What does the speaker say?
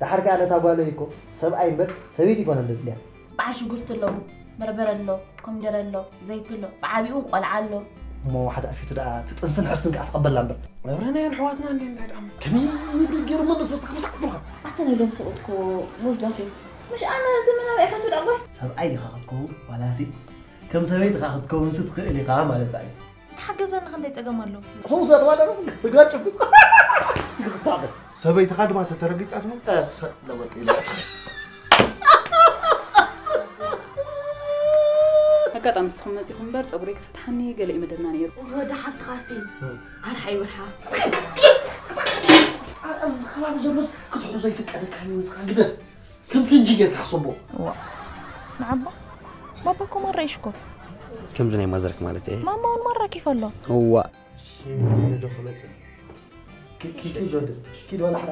ደሓር ከኣ ነታ ጓለይ እኮ ሰብኣይ እምበር ሰበይቲ ኣይኮነን ደጽልያ። በዓል ሽጉርቲ ኣለዉ፣ በርበረ ኣሎ፣ ኮሚደረ ኣሎ፣ ዘይቲ ኣሎ፣ ብዓቢኡ ቆልዓ ኣሎ። እሞ ሓደ ኣፊቱ ደኣ እቲ ጥንስን ሕርስን ከኣ ትቐበላ እምበር። መብረናያን ኣሕዋትና እንዴ እንታይ ደኣ ከመይ ምብሪ ገይሩ መንበስ በስታ ከመሳዕ ትብልካ። ኣተ ናይ ሎም ሰብኡት እኮ መወዛቱ እዩ። ምሽ ኣነ ዘመናዊ ኢኻ ትብል ኣቦይ። ሰብኣይ ዲኻ ክትከውን ዋላሲ ከም ሰበይቲ ኻ ክትከውንሲ ትኽእል ኢኻ ማለት እዩ። ተሓገዘኒ ከ እንታይ ጸገም ኣሎ? ሰው ተባለ ትጋጭ ክሳብ ሰበይትኻ ድማ ተተረጊጻ ድማ ሰጥ ለወጥ ኢላ ኣጋጣሚ ንስኹም መፂኹም እምበር ፀጉረይ ክፍትሓኒ ገለ ይምደና ነይሩ። እዚ ወዲ ሓፍትኻሲ ዓርሓ ይብርሓ። ኣብዚ ከባቢ ዘሎስ ክትሕዞ ይፍቀደካ ንስኻ ግደፍ። ከም ፈንጂ ጌርካ ሕሰቦ። ዋ ንዓባ ባባ እኮ ማራ ይሽኮር። ከምዚ ናይ ማዘርክ ማለት እየ። ማማ እውን ማራ ኬፍ ኣሎ። እዋ። ኪድ ወላ ሕራ